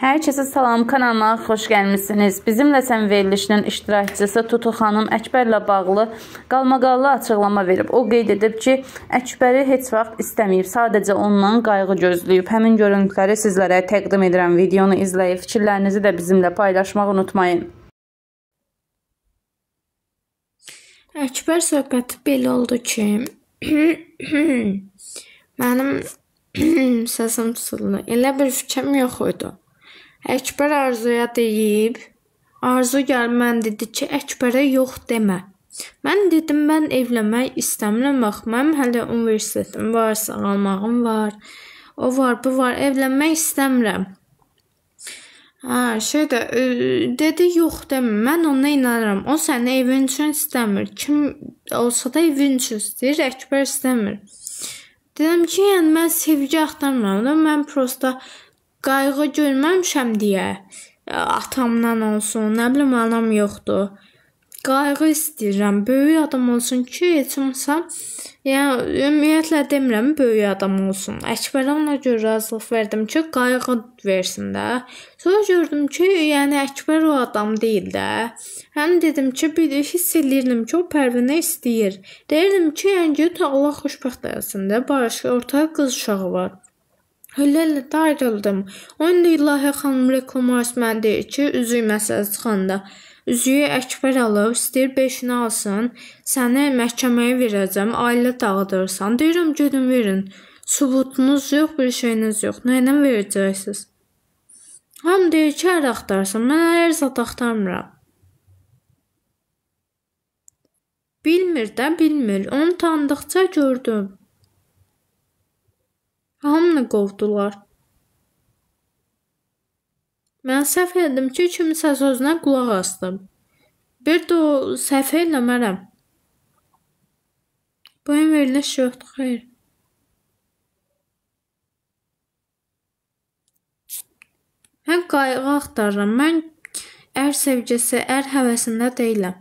Hər kəsə salam, kanalıma xoş gəlmisiniz. Bizimlə sən verilişinin iştirakçısı Tutu xanım Əkbərlə bağlı qalmaqallı açıqlama verib. O qeyd edib ki, Əkbəri heç vaxt istəməyib, sadəcə ondan qayğı gözləyib. Həmin görüntüləri sizlərə təqdim edirəm. Videonu izləyib fikirlərinizi də bizimlə paylaşmağı unutmayın. Əkbər söhbəti belə oldu ki, mənim səsim tutuldu. Elə bir fikrim yox idi. Əkbər Arzuya deyib, Arzu gəlib mən dedi ki, Əkbərə yox demə. Mən dedim, mən evlənmək istəmirəm, bax, mənim hələ universitetim var, sağalmağım var, o var, bu var, evlənmək istəmirəm. Hə, dedi, yox demə, mən ona inanıram, o səni evin üçün istəmir, kim olsa da evin üçün istəyir, Əkbər istəmir. Dedim ki, yəni mən sevgi axtarmıram, mən prosta qayğı görməmişəm deyə, atamdan olsun, nə bilim, anam yoxdur. Qayğı istəyirəm, böyük adam olsun ki, heç olmasa, yəni ümumiyyətlə demirəm, böyük adam olsun. Əkbərə ona görə razılıq verdim ki, qayğı versin də. Sonra gördüm ki, yəni Əkbər o adam deyil də. Həm dedim ki, bir hiss eləyirdim ki, o Pərvinə istəyir. Deyirdim ki, yəni get Allah xoşbəxt eləsin də, başqa ortaya qız uşağı var. Elə də ayrıldım. O indi İlahə xanım reklamarist mənə deyir ki, üzük məsələsi çıxanda üzüyü Əkbər alıb, istəyir 5-ini alsın, səni məhkəməyə verəcəm, ailə dağıdırsan. Deyirəm, gedin verin. Sübutunuz yox, bir şeyiniz yox. Nə ilə verəcəksiniz? Hamı deyir ki, ər axtarsan. Mən ər zad axtarmıram. Bilmir də, bilmir. Onu tanıdıqca gördüm. Hamını qovdular. Mən səhv elədim ki, kimsə sözünə qulaq asdım. Bir də o səhv eləmərəm. Bu gün veriliş yoxdur, xeyr. Mən qayğı axtarıram. Mən ər sevgisi, ər həvəsində deyiləm.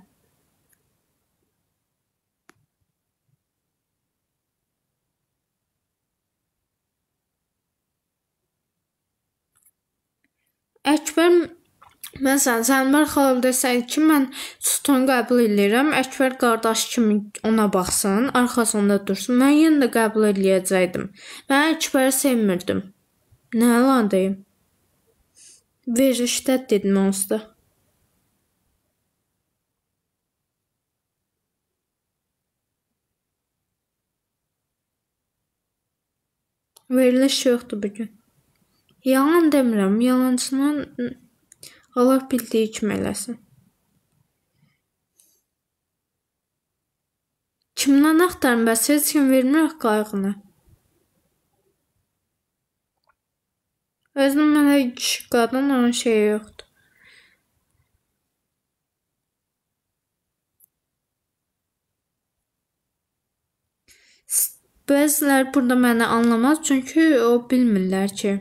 Əkbər, məsələn, Səlmər xala desəydi ki, mən Sultan qəbul eləyirəm, Əkbər qardaş kimi ona baxsın, arxasında dursun, mən yenə də qəbul eləyəcəkdim. Mən Əkbəri sevmirdim. Nə yalan deyim? Verilişdə dedim onsuz da. Veriliş yoxdur bugün. Yalan demirəm, yalancının Allah bildiyi kimi eləsin. Kimdən axtarım bəs, heç kim vermir qayğını. Özünün mənə kişi qadın onun şeyi yoxdur. Bəzilər burada məni anlamaz, çünki o bilmirlər ki,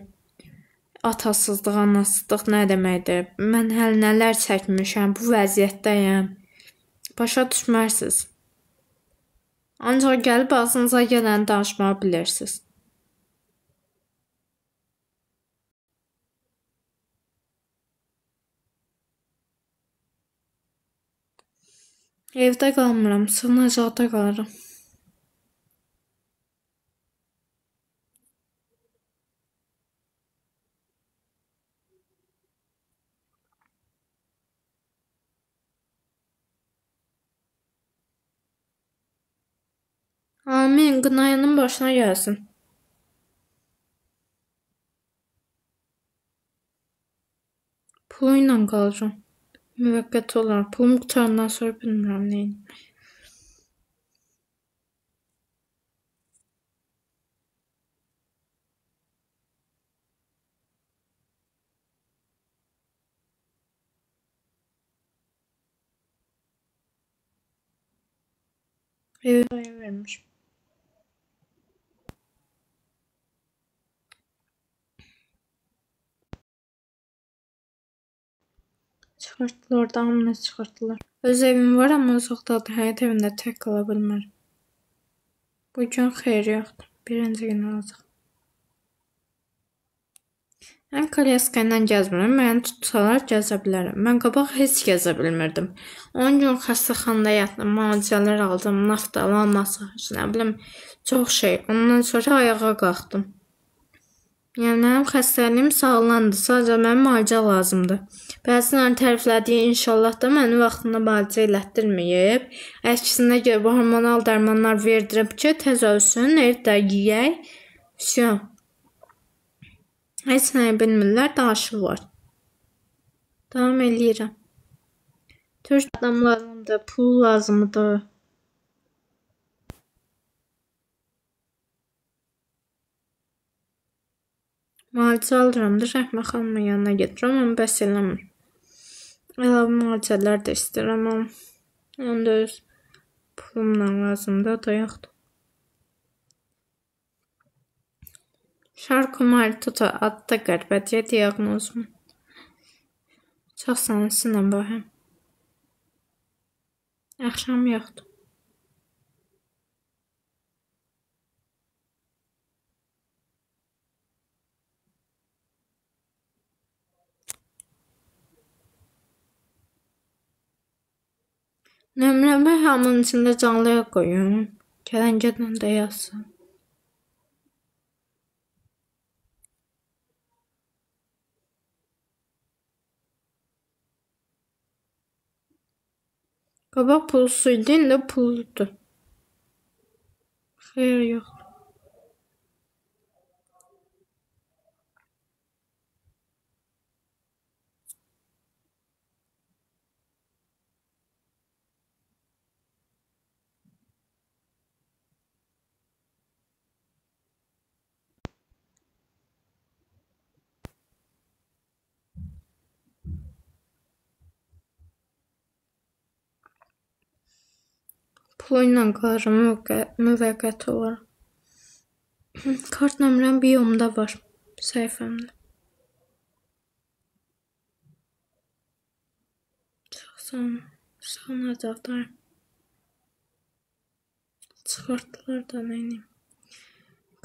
atasızlıq, anasızlıq nə deməkdir? Mən hələ nələr çəkmişəm, bu vəziyyətdəyəm. Başa düşmərsiniz. Ancaq gəlib ağzınıza gələni danışmağı bilirsiniz. Evdə qalmıram, sığınacaqda qalıram. Amin, qınayanın başına gəlsin. Pulu ilə qalacam. Müvəqqəti olaraq. Pulum qurtarandan sonra bilmirəm neyini. Evi vermiş. Çıxırtdılar, orada hamını çıxırtdılar. Öz evim var, amma uzaqdadır. Həyət evində tək qala bilmərəm. Bugün xeyri yoxdur. Birinci gün olacaq. Mən kolyaska ilə gəzmirəm. Məni tutsalar gəzə bilərəm. Mən qabaq heç gəzə bilmirdim. 10 gün xəstəxanada yatdım, müalicələr aldım, naftalan, masaj, nə bilim, çox şey. Ondan sonra ayağa qalxdım. Yəni, mənim xəstəliyim sağlandı. Sadəcə mənə müalicə lazımdır. Bəzilərinin təriflədiyi inşallah da məni vaxtında müalicə elətdirməyib. Əksinə görə bu hormonal dərmanlar verdirib ki, tez ölsün, evdə yeyək. Vəsə. Heç nəyi bilmirlər, danışırlar. Davam eləyirəm. Türk adam lazımdır, pul lazımdır. Müalicə alıram da, Rəhmə xanımın yanına gedirəm, amma bəs eləmir. Əlavə müalicələr də istəyirəm, amma onu da öz pulumla lazımdır, o da yoxdur. Şarko-Marituta adı da qəribədir diaqnozumun. Çox sənsinlə bahəm. Axşam yoxdur. Nömrəmi hamının içində canlıya qoyun. Gələn gedən də yazsın. Qabaq pulsuz idi, indi pulludur. Xeyr yoxdur. Pulu ilə qalıram müvəqqəti olaraq. Kart nömrəm biyomda var, səhifəmdə. Çox sağ olun, sağ. Çıxartdılar da nəyini.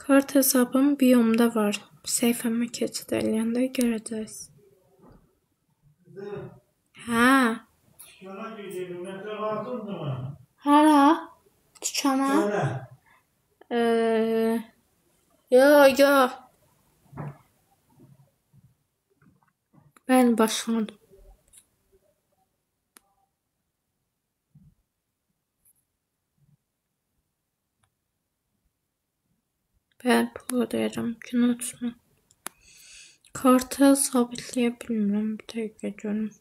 Kart hesabım biyomda var. Səhifəmə keçid eləyəndə görəcəksiniz. Hə. Dükana gedirdim, nə lazımdır mı? Hara? Dükana? Yo, yo. Bəli, başladım. Bəli, pul ödəyirəm. Gün ötmə. Kartı sabitləyə bilmirəm. Bir dəqiqə görüm.